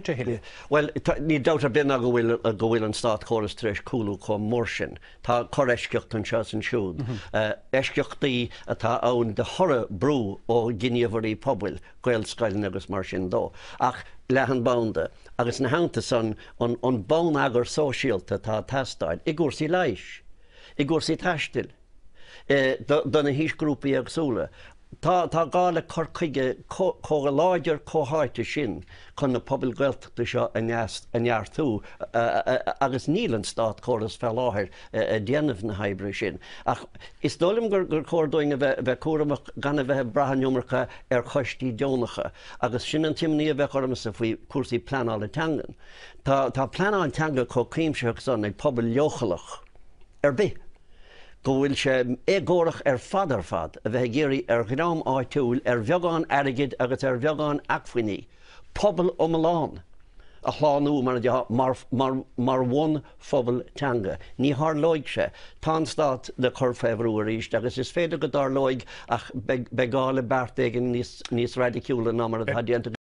A thuilleadh. Bhuel, níl dabht ar bith ná go bhfuil go bhfuil an státchóras tar éis cúlú chomh mór sin. Tá correisceacht anseo is ansiúd. Eisceachtaí atá ann de thoradh brú ó ghníomhairí pobail, Gaelscoileanna agus mar sin dó. Ach leathanbhanda, agus ina theannta san, an bonneagar sóisialta atá ag teastáil i gcúrsaí leighis, i gcúrsaí taistil, do na haoisghrúpaí éagsúla. Tá tá gá le cur chuige chomh láidir comhtháite sin chun na pobail Ghaeltachta seo a neartú agus níl an státchóras fé láthair ag déanamh na hoibre sin. Ach is dóigh liom gur chóir dúinn a bheith cúramach gan a bheith ag brath an iomarca ar choistí deonacha agus sin an t-imní a bheadh ormsa faoi chúrsaí pleanála teangan. Tá tá pleanáil teanga chomh cuimsitheach san ag pobal leochaileach ar bith. go bhfuil sé éagórach ar fad ar fad a bheith ag iarraidh ar dhream áitiúil, ar bheagán airgid agus ar bheagán acmhainní, pobal iomlán a shlánú, mar a déarfá, mar, mar, mar bhunphobal teanga. Ní tharlóidh sé. Tá an Stát le cur faoi bhrú arís agus is féidir go dtarlóidh ach beidh, beidh gá le beart éigin níos, níos raidiciúla ná mar atá déanta.